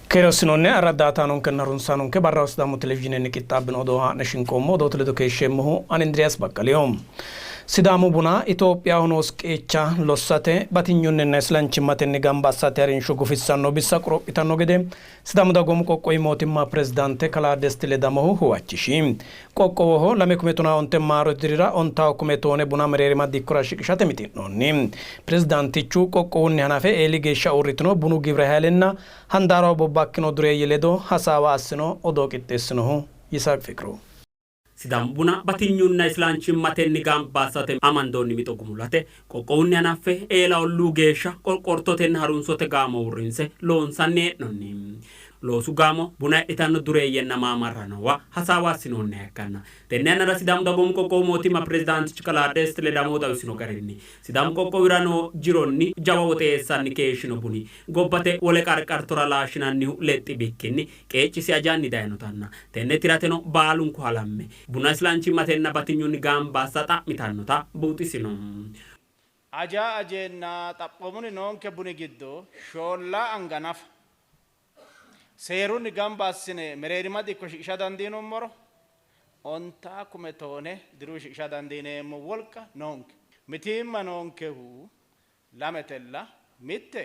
Keere hossinoonni arraddaataanonkenna harunsaanonke barraho Sidaamu televizhiinenni qixxaabbino odoo haa'ne shinqoommo. Odoote ledo keeshsheemmohu ani Indiriyaas Baqqaliho. Sidaamu buna Itophiyaho noosi qeecha lossate batinyunninna islanchimmatenni gamba assate harinsho gufissanno bissa qorophitanno gede Sidaamu Dagoomu Qoqqowi Mootimma Pirezidaante Kalaa Desti Ledamohu huwachishi. Qoqqowoho 2015 maarote dirira ontawo kume toone buna mereerima dikkora shiqishate mixi'noonni. Pirezidaantichu qoqqowunni hanafe eeli geeshsha uurritino bunu giwire hayilenna handaaraho bobbakkino dureeyye ledo hasaawa assino. Odoo qixxeessinohu Yisaaq Fiqru. Sidaamu buna batinyunna islanchimmatenni gamba assate amandoonni mixo gumulate qoqqowunni hanaffe eela olluu geeshsha qorqortotenna harunsote gaamo uurrinse loonsanni hee'noonni. Loosu gaamo buna hidhitanno dureeyyenna maamarra noowa hasaawa assinoonniha ikkanna tenne yannara Sidaamu Dagoomu Qoqqowu Mootimma Pirezidaantichi Kalaa Dest Ledamo xawisino garinni Sidaamu qoqqowira noo jironni jawa woxe eessanni keeshshino buni gobbate wole qarqartora laashshinannihu lexxi bikkinni qeechisi ajanni dayinotanna tenne tirateno baalunku halamme buna islanchimmatenna batinyunni gamba assa xa'mitannota buuxisino. Aja ajeenna xaphoomunni noonke buni giddo shoollaa anga nafa seerunni gamba assine mereerima dikko shiqisha dandiinummoro ontaa kume toone diru shiqisha dandiineemmo wolqa noonke. Mitiimma noonkehu lametella, mitte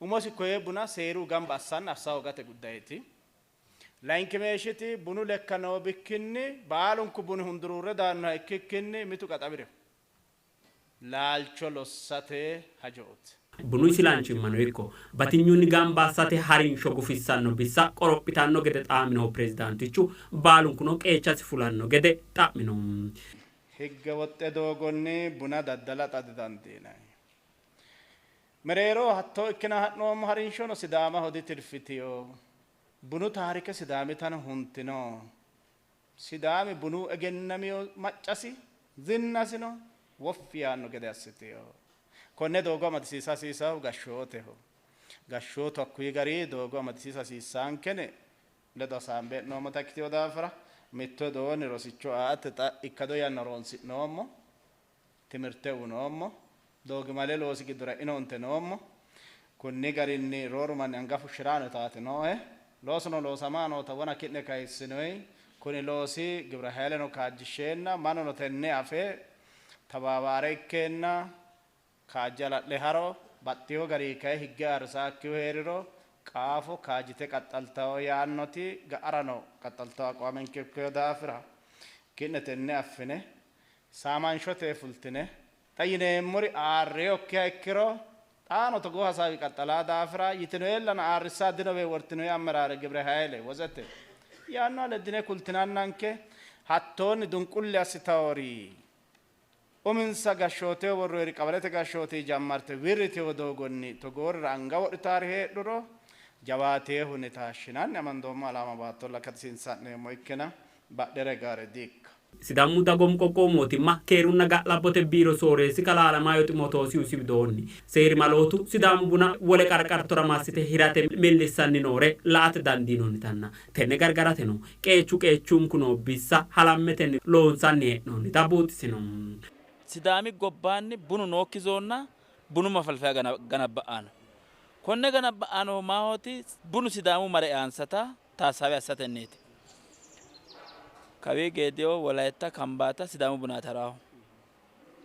umosi koye buna seeru gamba assanna assa hoogate guddayeeti. Layinkimeeshshiti bunu lekka noo bikkinni baalunku buni hunduruurre daannoha ikkikkinni mitu qaxawiriho. Laalcho lossate hajooti. Bunu isilanchimmano ikko batinyunni gamba assate harinsho gufissanno bissa qorophitanno gede xaaminohu pirezidaantichu, baalunkuno qeechasi fulanno gede xa'mino. Higge woxxe doogonni buna daddala xa didandiinanni. Mereeroho hattoo ikkina ha'noommo harinshono Sidaamaho ditirfitino. Bunu taarike Sidaamitano huntino. Sidaami bunu egennamino maccasi, zinnasino woffi yaanno gede assitino. Konne doogo amadisiisa hasiisaahu gashshooteho. Gashshootu hakkuyi garinni doogo amadisiisa hasiissaankene ledo hasaambe hee'noommota ikkitino daafira mitto widoonni rosicho aate xa ikkado yanna horoonsi'noommo, timirte uynoommo, doogimale loosi giddora e'inoonte noommo. Kunni garinni rooru manni anga fushshi'rano taate nooe. Loosuno loosama noota wona ki'ne kayissinoyi. Kuni loosi gibira hayleno kaajjishsheenna mannuno tenne afe tabaabaare ikkeenna kaajje hala'le haro. Baxxino garinni kayi higge ayirrisaakkihu hee'riro qaafo kaajjite qaxxaltanno yaannoti ga'arano qaxxaltanno aqwaamenke ikkino daafira ki'ne tenne affine saamanshote fultine xa yineemmori aarrinokkiha ikkiro xaano togoo hasaawi qaxxalaa daafira yitinoyellana aarrissaa dinowe wortinoyi ammeraare gibire hayle wozete yaannoha leddine kultinannanke hattoonni dunqulli assitawori uminsa gashshooteho worroyiri qabalete gashshooti jammarte wirriteho doogonni togoorira anga wodhitaari heedhuro jawaateehunni taashshinanni amandoommo alaama baatto lakkatisiinsa'neemmo ikkina badhere gaare diikka. Sidaamu Dagoomu Qoqqowu Mootimma Keerunna Ga'labbote Biiro Sooreessi Kalaa Alamaayo Ximootoosihu isi widoonni, seerimalootu Sidaamu buna wole qarqartora massite hirate millissanni noore la''ate dandiinoonnitanna tenne gargarateno qeechu qeechunku noo bissa halammetenni loonsanni hee'noonnita buuxisino. Sidaami gobbaanni bunu nookki zoonna bunu mafalfaya ganabba'ano. Konne ganabba'anohu maahooti? Bunu Sidaamu mare eansata taassaawe assatenniiti. Kawi Geediyo, Wolayitta, Kambaata Sidaamu bunaati harahu.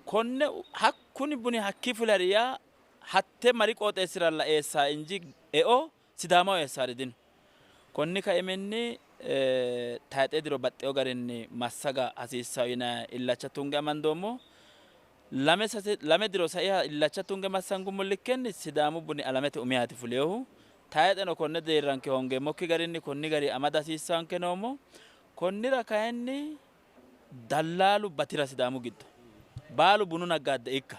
Konne hakkuni buni hakkii fule hari yaa hatte mari qooxeessiralla eessaa inji eo Sidaamaho eessaari dino. Konni kaiminni tayxee diro baxxeewo garinni massaga hasiissanno yinanni illacha tunge amandoommo. Lame sase lame diro saiha illacha tunge massangummo likkenni Sidaamu buni alamete umihaati fulinohu. Tayxeno konne deerranke hoongeemmokki garinni konni gari amada hasiissanke noommo. Konnira kayinni dallaalu batira Sidaamu giddo baalu bunu naggaadde ikka.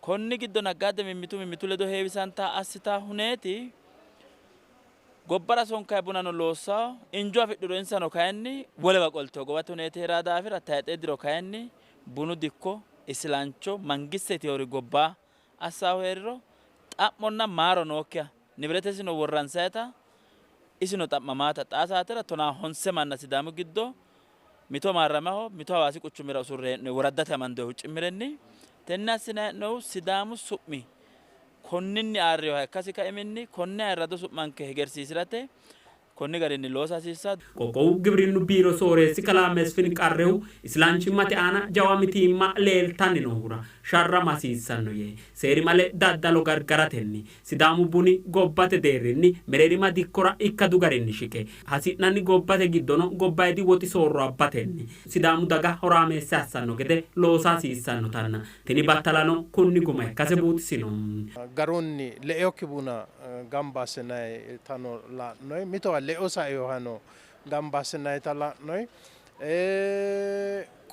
Konni giddo naggaadde mimmitu mimmitu ledo heewisanta assita huneeti gobbara sonkayi bunano loossawo injo afidhuro insano kayinni wolewa qolte hogowate huneeti heeraa daafira tayxee diro kayinni bunu dikko isilancho mangiste yiteewori gobba assaahu hee'riro xa'monna maaro nookkiha nibiretesino worransayita isino xa'mamaata xaa saatera 59 manna Sidaamu giddo mito Maarramaho mito Hawaasi quchumira usurre hee'noyi woraddate amandoyi hucci'mirenni tenne assinayi hee'noyihu Sidaamu su'mi Konninni ayirrinoha ikkasi kaiminni konne ayirrado su'manke hegersiisirate konni garinni loosa hasiissanno. Qoqqowu gibrinnu biiro sooreessi kalaa Mesfin Qarrehu isilanchimmate aana jawa mitiimma leeltanni noohura sharrama hasiissanno yee, seerimale daddalo gargaratenni Sidaamu buni gobbate deerrinni mereerima dikkora ikkadu garinni shiqe hasi'nanni gobbate giddono gobbayidi woxi soorro abbatenni Sidaamu daga horaameesse assanno gede loosa hasiissannotanna tini battalano kunni guma ikkase buuxisino. Garunni leinokki buna gamba assinayitano la'noyi, mitowa leo sainohano gamba assinayita la'noyi.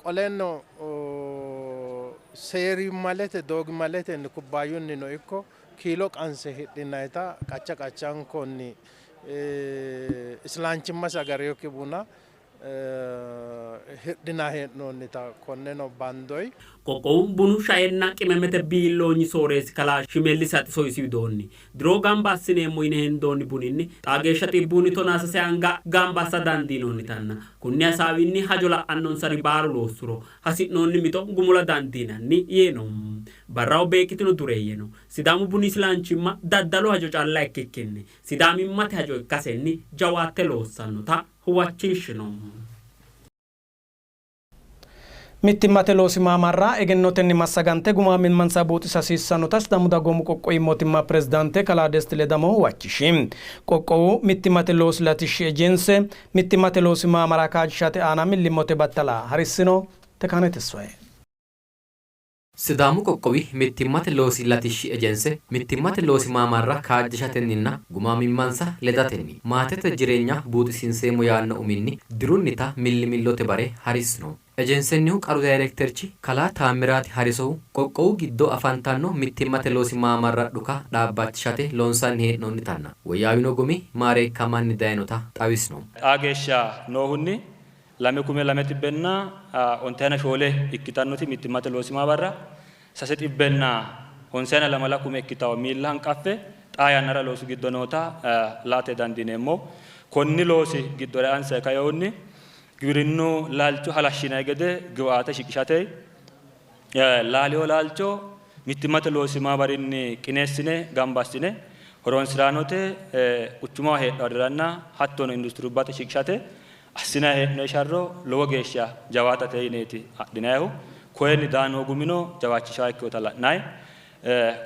Qoleno seerimalete doogimaletenni kubbaayyunnino ikko kiilo qanse hidhinayita qacha qachankonni isilanchimmasi agarinokki buna hidhinanni hee'noonnita konneno bandoyi. Qoqqowu bunu shaenna qimemete biilloonyi sooreessi kalaa Shimellis Haxiso isi widoonni, diro gamba assineemmo yine hendoonni buninni xaa geeshsha 13,000 anga gamba assa dandiinoonnitanna kunni hasaawinni hajo la'annonsari baalu loossuro hasi'noonni mixo gumula dandiinanni yiino. Barraho beeqqitino dureeyyeno Sidaamu buni isilanchimma daddalu hajo calla ikkikkinni Sidaamimmate hajo ikkasenni jawaatte loossannota huwachishshino. Mittimmate loosi maamarra egennotenni massagante gumaamimmansa buuxisa hasiissannota Sidaamu Dagoomu Qoqqowi Mootimma Pirezidaante Kalaa Desti Ledamo huwachishi. Qoqqowu mittimmate loosi latishshi ejense mittimmate loosi maamara kaajjishate aana millimmote battala harissino. Tekaane Tesfaye. Sidaamu qoqqowi mittimmate loosi latishshi ejense mittimmate loosi maamarra kaajjishatenninna gumaamimmansa ledatenni maatete jireenya buuxisiinseemmo yaanno uminni dirunnita millimillote bare harissino. Ejensennihu qaru dayirekterchi kalaa Taammiraati Harisohu qoqqowu giddo afantanno mittimmate loosi maamarra dhuka dhaabbachishate loonsanni hee'noonnitanna woyyaawino gumi maareekkamanni dayinota xawisino. Xaa geeshsha noohunni 2,294 ikkitannoti mittimmate loosi maamarra 394 kume ikkitanno miilla hanqaffe xaa yannara loosu giddo noota laate dandiineemmo. Konni loosi giddora eansa kainohunni giwirinnu laalcho halashshinanni gede giwaate shiqishate laalino laalcho mittimmate loosi maamarinni qineessine gamba assine horonsiraanote quchumaho heedhanoriranna hattono industirubbate shiqishate assinanni hee'noonni sharro lowo geeshsha jawaatate yineeti adhinannihu. Koyenni daa noo gumino jawaachishaa ikkinota la'nanni.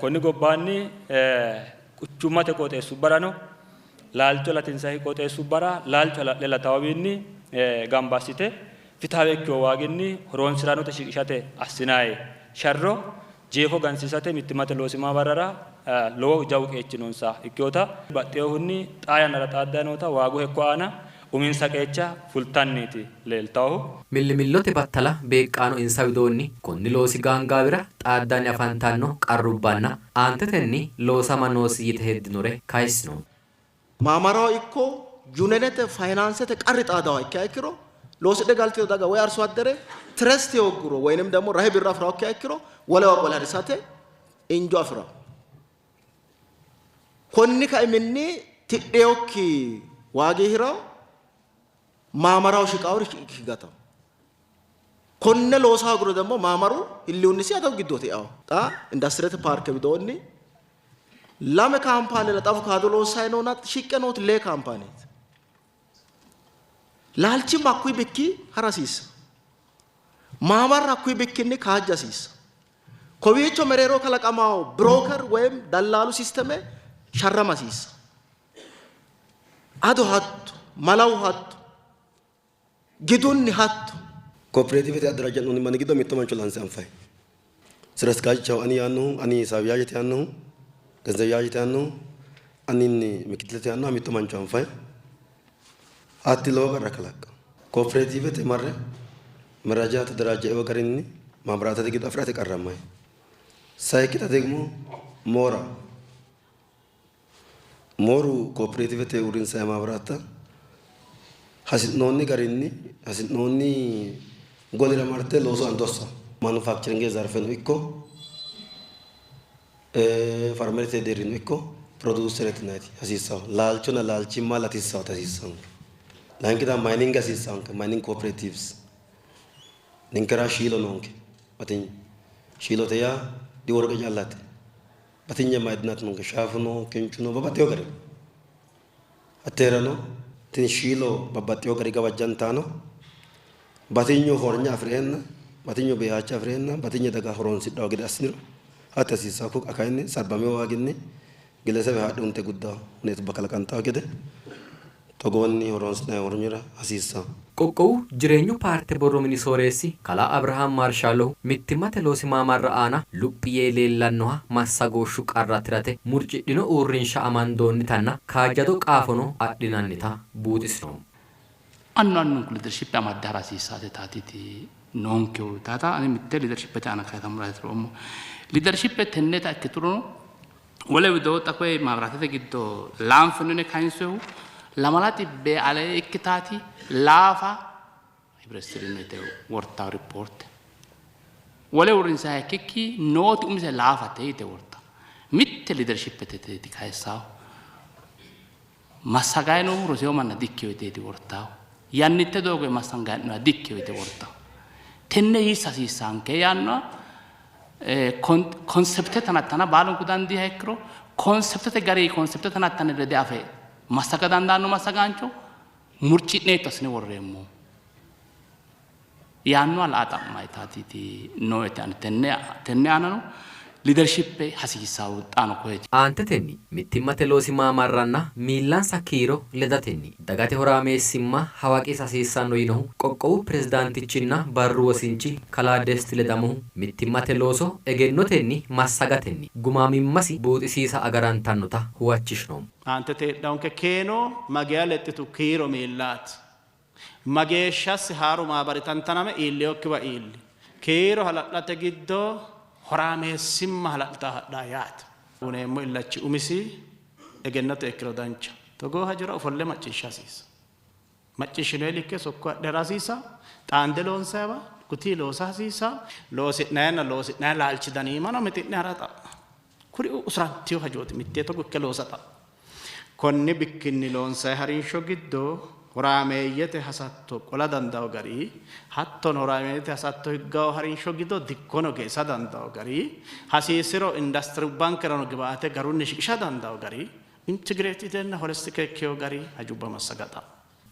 Konni gobbaanni quchummate qooxeessubbarano laalcho latinsanni qooxeessubbara laalcho hala'le latawawiinni gamba assite fitaawe ikkino waaginni horonsiraanote shiqishate assinanni sharro jeefo gansiisate mittimmate loosi maamarrara lowo jawu qeechi noonsa ikkinota baxxinohunni xaa yannara xaaddanni noota waagu hekko aana uminsa qeecha fultanniiti leeltannohu. Millimillote battala beeqqaano insa widoonni konni loosi gaangaawira xaaddanni afantanno qarrubbanna aantetenni loosama noosi yite heddinore kayissino. Maamaraho ikko yunionete faayinaansete qarri xaadawa ikkiha ikkiro loosidhe galtino daga woy arso addere trust hoogguro ወይንም ደግሞ rahe birra afi'rawokkiha ikkiro wolewa qole harisate injo afi'rawo. Konni kaiminni tidheyokki waagi hirawo maamaraho shiqawori higatawo. Konne loosa hoogiro ደግሞ maamaru hilliwunnisi adawu giddooti eawo. Xa indastirete paarke widoonni lame kaampaane xa avukaado loossayi noona shiqqe nooti lee kaampaaneeti. Laalchimma hakkuyi bikki hara hasiissa. Maamarra hakkuyi bikkinni kaajja hasiissa. Kowiicho mereero kalaqamawo broker ወይም dallaalu system sharrama hasiissa. Ado hatto, malawu hatto, gidunni hatto. Kooperaatiivete addaraajja'noonni manni giddo mitto mancho lanse anfayi. ስራ አስኪያጅ ani yaannohu, ani ሂሳብ ያዥ yaannohu, ገንዘብ ያዥ yaannohu, aninni mikitilete yaannoha mitto mancho anfayi. Hatti lowo qarra kalaqqa. Kooperaatiivete marre መረጃ ተደራጀ garinni ማብራታት giddo afirate qarrammayi. Sayikkita ደግሞ moora mooru kooperaatiivete uurrinsayi maabaratta hasi'noonni garinni hasi'noonni golira marte looso andossa manufacturing zarfeno ikko farmerete deerrino ikko producerete nayti hasiissawo laalchonna laalchimma latissawota hasiissanke. Layinkita mining hasiissanke, mining cooperatives ninkera shiilo noonke batinye shiilote yaa diworqe callate. Batinye maidinaati noonke, shaafu no, kinchu no, babbaxxewo gari no. Hatteerano tini shiilo babbaxxewo gari gawajjantaano batinyu hornya afi'reenna, batinyu beehaacha afi'reenna, batinye daga horoonsidhawo gede assiniro hatti hasiissanno. Ko'a kayinni sabbamino waaginni gillesebe haadhe hunte guddawo huneetubba kalaqantawo gede togoonni horoonsi'nanni hornyira hasiissanno. Qoqqowu Jireenyu Paarte Borro Mini Sooreessi Kalaa Abrahaam Maarshallohu mittimmate loosi maamarra aana luphi yee leellannoha massagooshshu qarra tirate murcidhino uurrinsha amandoonnitanna kaajjado qaafono adhinannita buuxisino. Annu annunku leadership amadde ha'ra hasiissaate taatiiti noonkehu taata ani mitte leadershipete aana kayisammora hasi'roommo. Leadership tenneta ikkiturono wole widoo xa koye maabiraatete giddo laanfe no yine kayinsoyihu lamala xibbee ale ikkitaati laafa hibirestirino yite wortawo rippoorte. Wole uurrinsaha ikkikki nooti umise laafate yite wortawo. Mitte leadershipete teeti kayissaahu. Massagayi noohu rosewo manna dikkino yiteeti wortawo. Yannitte doogoyi massangayi hee'noyiha dikkino yite wortawo. Tenne hiissa hasiissaanke yaannoha konsepte tanattana baalunku dandiiha ikkiro konseptete gari konsepte tanattane lede afe massaga dandaanno massagaancho murci'ne hiitto assine worreemmo yaannoha la'a xa'mayitaatiiti nooeti ani tenne tenne aanano leadership hasiissawo xaano koyeeti. Aantetenni mittimmate loosi maamarranna miillansa kiiro ledatenni dagate horaameessimma hawaqisa hasiissanno yinohu qoqqowu pirezidaantichinna barru wosinchi kalaa Desti Ledamohu, mittimmate looso egennotenni massagatenni gumaamimmasi buuxisiisa agarantannota huwachishino. Aantete heedhawonke keeno mageya lexxitu kiiro miillaati? Mageeshshassi haaru maabari tantaname iillinokkiwa iilli? Kiiro hala'late giddo horaameessimma hala'litanni hadhanno yaate. Uneemmo illachi umisi egennote ikkiro dancha. Togoo hajora ofolle macciishsha hasiissa. Macciishshinoyi likke sokko adhe ha'ra hasiissa. Xaande loonsayiwa gutii loosa hasiissa. Loosi'nayinna loosi'nayi laalchi daniimano mixi'ne ha'ra xa'ma. Kuri usurantino hajooti mittee togo ikke loosa xa'ma. Konni bikkinni loonsanni harinsho giddo horaameeyyete hasatto qola dandaanno gari, hattono horaameeyyete hasatto higganno harinsho giddo dikkono geisa dandaanno gari, hasiisiro industirubbankerano gibaate garunni shiqisha dandaanno gari, intigireetitenna holistike ikkino gari hajubba massaga xa'mo.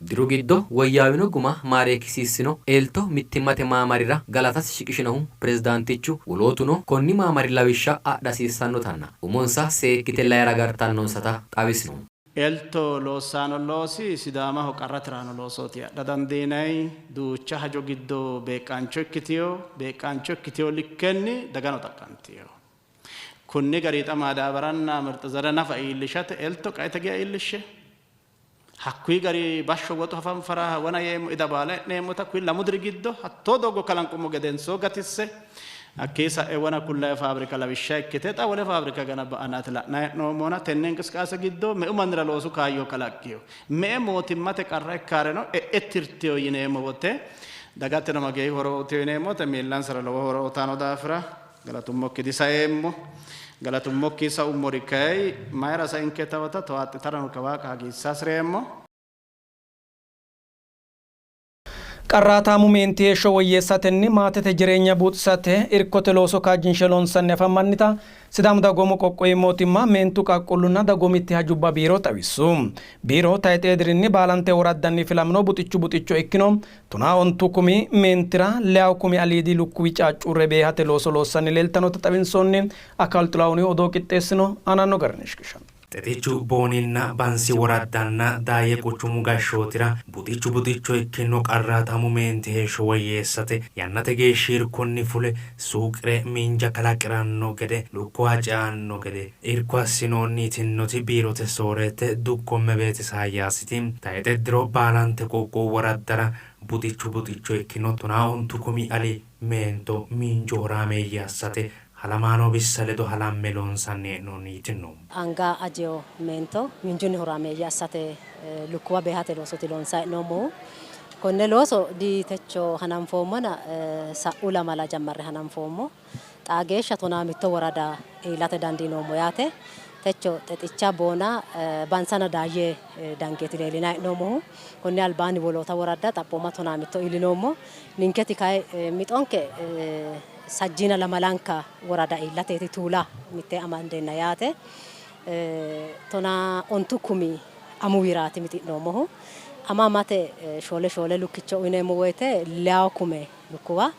Diru giddo woyyaawino guma maareekkisiissino Elto mittimmate maamarira galatasi shiqishinohu pirezidaantichu, wolootuno konni maamari lawishsha adha hasiissannotanna umonsa seekkite layi'ra agartannonsata xawisino. Elto loossano loosi Sidaamaho qarra tirano loosooti adha dandiinanni. Duucha hajo giddo beeqqaancho ikkitino, beeqqaancho ikkitino likkenni dagano xaqqantino. Kunni gari xa maadaabaranna mirxi zere nafa iillishate Elto qaete geya iillishshe Hakkuyi gari bashsho woxu hafanfara wona yeemmo ida baala e'neemmota kuyi lamu diri giddo hattoo doogo kalanqummo gedensoo gatisse hakkii sa'e wona kullayi faabrika lawishsha ikkite xa wole faabrika gana ba'anaati la'nayi hee'noommona tenne inqisqaase giddo meu mannira loosu kaayyo kalaqqino? Me''e mootimmate qarra ikkaareno e'e tirtino yineemmo wote dagateno mageeyi horo uytino yineemmo wote miillansara lowo horo uytanno daafira Galatummokki disaeemmo. Galatummokki saummori kayi mayira sainke tawata towaaxxitarano kawaa qaagiissa hasi'reemmo. Qarraataamu meenti heeshsho woyyeessatenni maatete jireenya buuxisate irkote looso kaajjinshe loonsanni afammannita Sidaamu Dagoomu Qoqqowi Mootimma Meentu Qaaqquullunna Dagoomitte Hajubba Biiro xawissu. Biiro tayxee dirinni baalante woraddanni filamino buxichu buxicho ikkino Tonaa ontu kumi meentira leyawu kumi aliidi lukkuwi caaccuurre beehate looso loossanni leeltannota xawinsoonni. Akaal Xilahuni odoo qixxeessino, aananno garinni shiqishanno. Xexichu Booninna Bansi woraddanna Daayye quchumu gashshootira buxichu buxicho ikkinno qarraataamu meenti heeshsho woyyeessate yannate geeshshi irkonni fule suuqi're miinja kalaqi'ranno gede lukkuwa ceanno gede irko assinoonni yitinnoti biirote sooreette dukko Immebeet Isaayyaasiti, tayxe diro baalante qoqqowu woraddara buxichu buxicho ikkino tonaa ontu kumi ali meento miinju horaameeyye assate halamaano bissa ledo halamme loonsanni hee'noonni yitinno. Anga ajino meento miinjunni horaameeyye assate lukkuwa beehate loosooti loonsanni hee'noommohu. Konne looso di techo hananfoommona sa'u lamala jammarre hananfoommo. Xaa geeshsha tonaa mitto worada iillate dandiinoommo yaate. Techo Xexicha, Boona, Bansana Daayye dangeeti leellinanni hee'noommohu. Konni albaanni woloota woradda xaphooma tonaa mitto iillinoommo. Ninketi kayi mixonke Sajjiina lamalanka worada iillateeti tuula mitte amandeenna yaate. 15 kumi amuwiraati mixi'noommohu. Ama amate shoole shoole lukkicho uyineemmo woyte 6 kume lukkuwa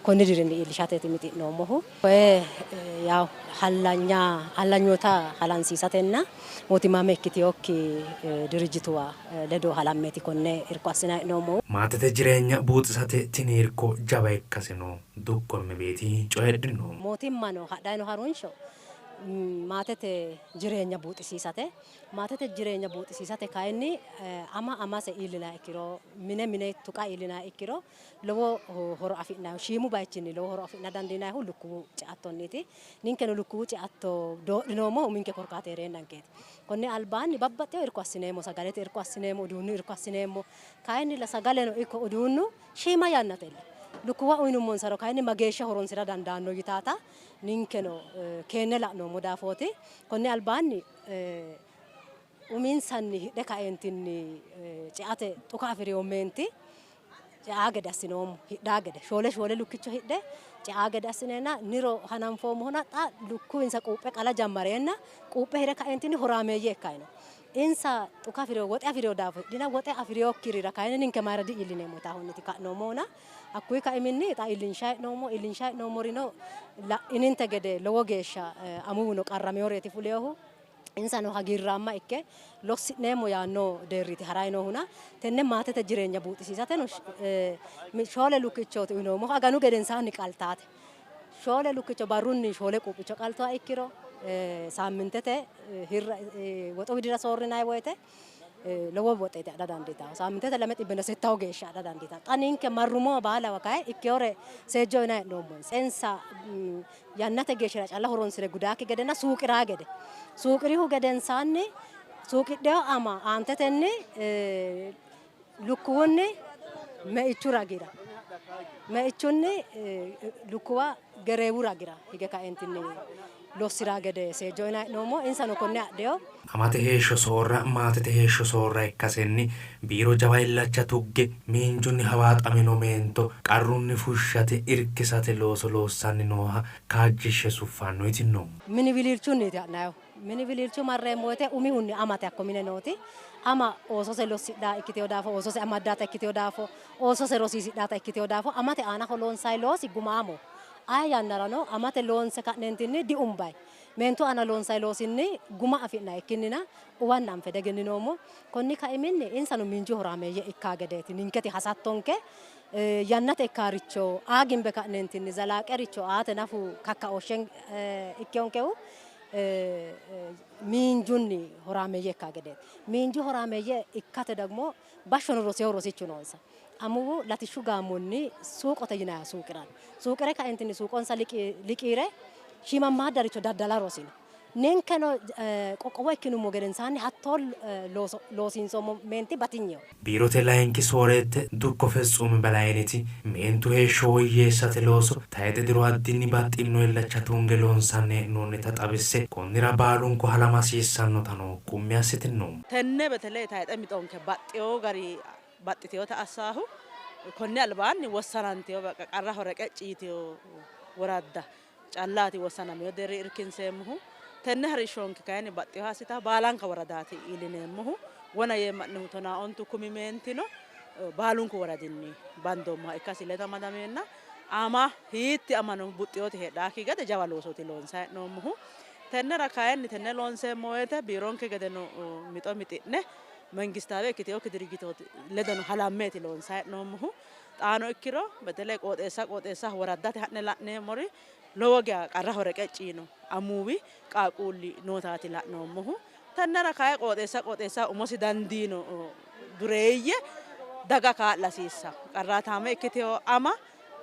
konni dirinni iillishateeti mixi'noommohu. Koye yaw hallanya hallanyoota halansiisatenna mootimmaame ikkitinokki dirijjituwa ledo halammeeti konne irko assinanni hee'noommohu. Maatete jireenya buuxisate tini irko jawa ikkaseno dukko Immebeeti coyidhino. Mootimmano hadhanni noo harunsho maatete jireenya buuxisiisate. Maatete jireenya buuxisiisate kayinni ama amase iillinanniha ikkiro, mine mine tuqa iillinanniha ikkiro lowo horo afi'nannihu shiimu bayichinni lowo horo afi'na dandiinannihu lukkuwu ceattonniiti. Ninkeno lukkuwu ceatto doodhinoommohu uminke korkaati heereennankeeti. Konni albaanni babbaxxewo irko assineemmo, sagalete irko assineemmo, uduunnu irko assineemmo. Kayinnilla sagaleno ikko uduunnu shiima yannatella. Lukkuwa uyinummonsaro kayinni mageeshsha horonsira dandaanno yitaata ninkeno keenne la'noommo daafooti. Konni albaanni uminsanni hidhe kaeentinni ceate xuka afi'rino meenti cea gede assinoommo, hidhaa gede shoole shoole lukkicho hidhe cea gede assineenna niro hananfoommohuna xa lukkuwinsa quuphe qala jammareenna quuphe hire kaeentinni horaameeyye ikkayino. Insa xuka afi'rino woxe afi'rino daafo hidhina woxe afi'rinokkirira kayinni ninke mayira di''iillineemmo yitahunniti ka'noommohuna hakkuyi kaiminni xa iillinshayi hee'noommo. Iillinshayi hee'noommorino la'ininte gede lowo geeshsha amuwuno qarraminoreeti fulinohu. Insano hagiirraamma ikke lossi'neemmo yaanno deerriiti harayi noohuna tenne maatete jireenya buuxisiisateno shoole lukkichooti uyinoommohu aganu gedensaanni qaltaate. Shoole lukkicho barrunni shoole quuphicho qaltuha ikkiro saammintete hirra woxu widira soorrinanni woyte lowo woxeeti adha dandiitanno. Saammintete 206 geeshsha adha dandiitanno. Xa ninke marrumo baalawa kayi ikkewore seejjo uyinanni hee'noommonsa. Insa yannate geeshshira calla horonsire gudaakki gedenna suuqiraa gede. Suuqirihu gedensaanni suuqidheyo ama aantetenni lukkuwunni meichu ragira, meichunni lukkuwa gereewu ragira hige kaentinni lossiraa gede seejjo uyinanni hee'noommo. Insano konne adheyo. Amate heeshsho soorra maatete heeshsho soorra ikkasenni biiro jawa illacha tugge miinjunni hawaaxamino meento qarrunni fushshate irkisate looso loossanni nooha kaajjishshe suffanno yitinno. Mini wiliilchunniiti ha'nayihu. Mini wiliilchu marreemmo woyte umihunni amate hakko mine nooti. Ama oosose lossidhaa ikkiteyo daafo, oosose amaddaata ikkiteyo daafo, oosose rosiisidhaata ikkiteyo daafo amate aanaho loonsayi loosi gumaamo. Aye yannarano amate loonse ka'neentinni diumbayi. Meentu aana loonsayi loosinni guma afi'nayi ikkinnina uwanna anfe diegenninoommo. Konni kaiminni insano miinju horaameeyye ikkaa gedeeti ninketi hasattonke. Yannate ikkaaricho aa gimbe ka'neentinni zalaaqericho aate nafu kakkaooshshe ikkeyonkehu miinjunni horaameeyye ikkaa gedeeti. Miinju horaameeyye ikkate ደግሞ bashshono roseyo rosichu noonsa. Amuwu latishshu gaamonni suuqote yinanniha suuqiranno. Suuqire kaentinni suuqonsa liqiire shiimammaadaricho daddala rosino. Ninkeno qoqqowo ikkinummo gedensaanni hattoo looso loosiinsoommo meenti batinyeho. Biirote layinki sooreette dukko Fetsumi Belayneti meentu heeshsho woyyeessate looso tayixe diro addinni baxxino illacha tunge loonsanni hee'noonnita xawisse, konnira baalunku halama hasiissannotano qummi assitinno. Tenne beteley tayixe mixonke baxxewo gari baxxitinota assaahu konni albaanni wossanantino baqa qarraho reqecci yitino woradda callaati wossanamino deerri irkinseemmohu. Tenne harinshonke kayinni baxxinoha assitahu baalanka woradaati iillineemmohu. Wona yeemma'nihu 15 kumi meentino baalunku woradinni bandoommoha ikkasi ledo amadameenna ama hiitti amano buxxinoti heedhaakki gede jawa loosooti loonsanni hee'noommohu. Tennera kayinni tenne loonseemmo woyte biironke gedeno mixo mixi'ne mangistaawe ikkitinokki dirijjitooti ledono halammeeti loonsanni hee'noommohu. Xaano ikkiro beteley qooxeessa qooxeessaho woraddate ha'ne la'neemmori lowo geya qarraho reqecci yiino amuwi qaaqquulli nootaati la'noommohu. Tennera kayi qooxeessa qooxeessaho umosi dandiino dureeyye daga kaa'la hasiissa. Qarraataame ikkiteyo ama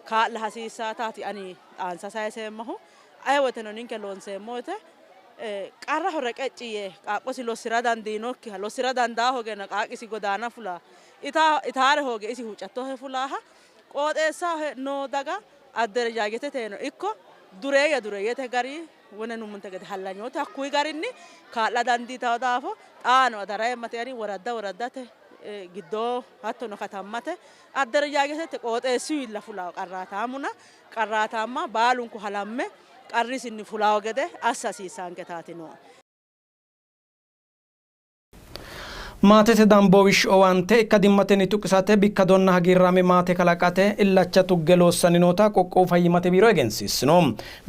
kaa'la hasiissaataati ani xaansa sayiseemmohu. Aye woyteno ninke loonseemmo woyte qarraho reqecci yee qaaqqosi lossira dandiinokkiha lossira dandaa hoogeenna qaaqqisi godaana fulaa itaare hooge isi huuccattohe fulaaha qooxeessaho noo daga adderejajeteteno ikko dureeyye dureeyyete gari wone nummunte gede hallanyoote hakkuyi garinni kaa'la dandiitawo daafo xaano adaraemmate ani woradda woraddate giddoo hattono katammate adderejajetete qooxeessuwiilla fulawo qarraataamuna qarraataamma baalunku halamme qarrisinni fulawo gede assa hasiissaanketaati nooe. Maatete damboowishshi owaante ikkadimmatenni tuqisate bikkadonna hagiirraame maate kalaqate illacha tugge loossanni noota qoqqowu fayyimmate biiro egensiissino.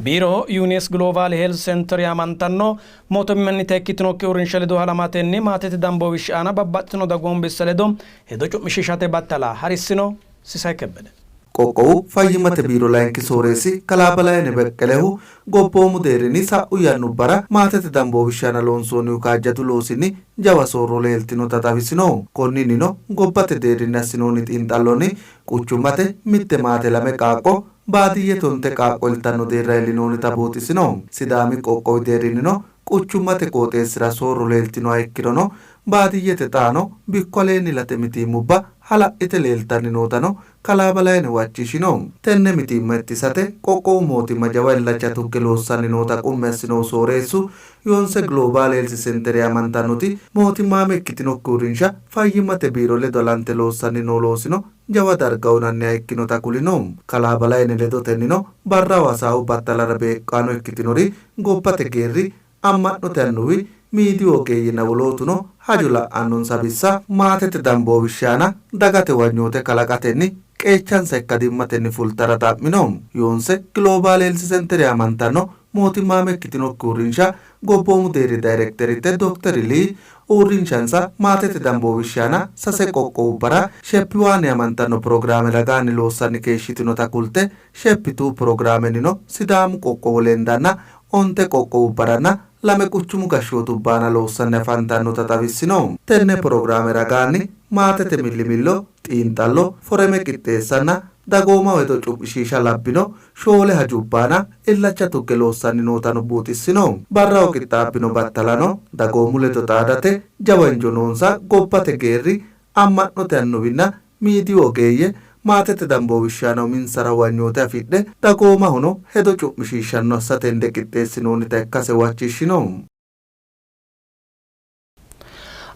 Biiro Yunees Global Health Center yaamantanno mootimmannita ikkitinokki uurrinsha ledo halamatenni maatete damboowishshi aana babbaxxitino dagoomu bissa ledo hedo cu'mishiishate battala harissino. Sisay Kebbede. Qoqqowu Fayyimmate Biiro Layinki Sooreessi Kalaa Belayne Beqqelehu gobboomu deerrinni sa'u yannubbara maatete damboowishshi aana loonsoonnihu kaajjadu loosinni jawa soorro leeltinota xawisino. Konninnino gobbate deerrinni assinoonni xiinxallonni quchummate mitte maate lame qaaqqo, baadiyyete onte qaaqqo iltanno deerra iillinoonnita buuxisino. Sidaami qoqqowi deerrinnino quchummate qooxeessira soorro leeltinoha ikkirono baadiyyete xaano bikku aleenni late mitiimmubba hala'lite leeltanni nootano Kalaa Balayne huwachishino. Tenne mitiimma ittisate qoqqowu mootimma jawa illacha tugge loossanni noota qummi assinohu sooreessu, Yoonse Global Health Center yaamantannoti mootimmaame ikkitinokki uurrinsha fayyimmate biiro ledo halante loossanni noo loosino jawa darga uynanniha ikkinota kulino. Kalaa Balayne ledotennino barraho hasaawu battalara beeqqaano ikkitinori gobbate geerri, amma'note annuwi, miidiyu ogeeyyenna wolootuno hajo la'annonsa bissa maatete damboowishshi aana dagate huwanyoote kalaqatenni qeechansa ikkadimmatenni fultara xa'mino. Yoonse Global Health Center yaamantanno mootimmaame ikkitinokki uurrinsha gobboomu deerri dayirekteritte Dokteri Lii uurrinshansa maatete damboowishshi aana sase qoqqowubbara Shep One yaamantanno pirogiraame ragaanni loossanni keeshshitinota kulte Shep Two pirograamennino Sidaamu qoqqowo lendanna onte qoqqowubbaranna lame quchumu gashshootubba aana loossanni afantannota xawissino. Tenne pirogiraame ragaanni maatete millimillo, xiinxallo, foreme qixxeessanna dagoomaho hedo cu'mishiisha labbino shoole hajubba aana illacha tugge loossanni nootano buuxissino. Barraho qixxaabbino battalano dagoomu ledo xaadate jawa injo noonsa gobbate geerri, amma'note annuwinna miidiyu ogeeyye maatete damboowishshi aana uminsara huwanyoote afidhe dagoomahono hedo cu'mishiishshanno assate hende qixxeessinoonnita ikkase huwachishshino.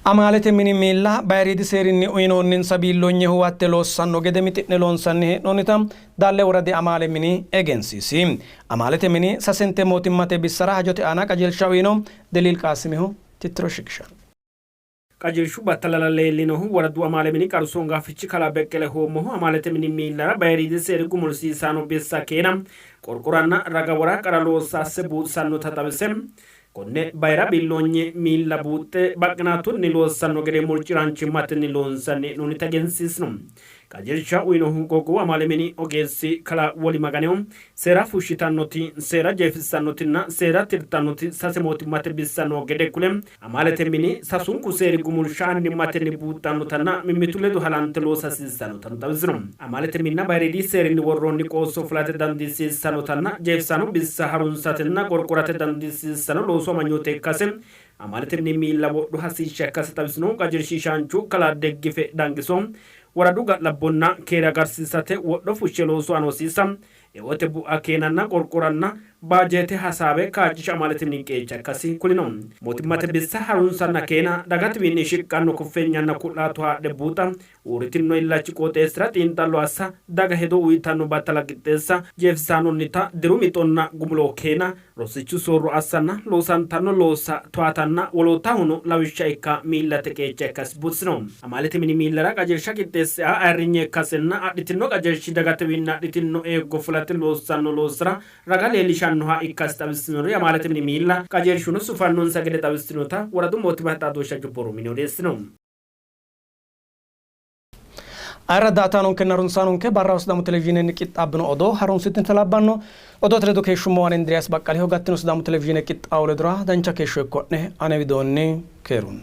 Amaalete mini miilla bayiriidi seerinni uyinoonninsa biilloonye huwatte loossanno gede mixi'ne loonsanni hee'noonnita Daalle Woradi Amaale Mini egensiisi. Amaalete mini sasente mootimmate bissara hajote aana qajeelsha uyino. Deliil Qaasimihu tittiro shiqishanno. Qajeelshu battalala leellinohu woradu amaale mini qaru songaafichi kalaa Beqqele Hoommohu amaalete mini miillara bayiriidi seeri gumulsiisaano bissa keena qorqoranna raga wora qara loossa asse buuxisannota xawise, konne bayira biilloonye miilla buuxxe baqqinaatunni loossanno gede murci'raanchimmatenni loonsanni hee'noonnita egensiisino. Qajeelsha uyinohu qoqqowu amaale mini ogeessi kalaa Woli Maganehu, seera fushshitannoti, seera jeefissannotinna seera tirtannoti sase mootimmate bissa noo gede kule, amaalete mini sasunku seeri gumulsha annimmatenni buuxxannotanna mimmitu ledo halante loosa hasiissannotano xawisino. Amaalete minna bayiriidi seerinni worroonni qoosso fulate dandiissiissannotanna jeefisano bissa harunsatenna qorqorate dandiissiissanno loosu amanyoote ikkase amaalete mini miilla wodho hasiishsha ikkase xawisinohu qajeelshiishaanchu kalaa Deggife Dangiso, woradu ga'labbonna keere agarsiisate wodho fushshe loosu aana hosiisa, eote bu'a keenanna qorqoranna baajeete hasaawe kaajjisha amaalete mini qeecha ikkasi kulino. Mootimmate bissa harunsanna keena, dagatewiinni shiqqanno koffeenyanna ku'laato haadhe buuxa, uurritinno illachi qooxeessira xiinxallo assa, daga hedo uytanno battala qixxeessa, jeefisaanonnita diru mixonna gumulo keena, Rosichu soorro assanna loosantanno loossa towatanna woloottahono lawishsha ikka miillate qeecha ikkasi buuxisino. Amaalete mini miillara qajeelsha qixxeesse aa ayirrinye ikkasenna adhitinno qajeelshi dagatewiinni adhitinno eeggo fulate loossanno loossara raga leellishannoha ikkasi xawissinori amaalete mini miilla, qajeelshuno sufannonsa gede xawissinota woradu mootimmate xaadooshshi hajo borro mini odeessino. Ayirradda daa''ataanonkenna harunsaanonke barraho Sidaamu Televizhiinenni qixxaabbino odoo harunsitinota labbanno. Odoote ledo keeshshummo ani Indiriyaas Baqqaliho. Gattino Sidaamu Televizhiine qixxaawo ledora dancha keeshsho ikko'ne. Ane widoonni keerunni.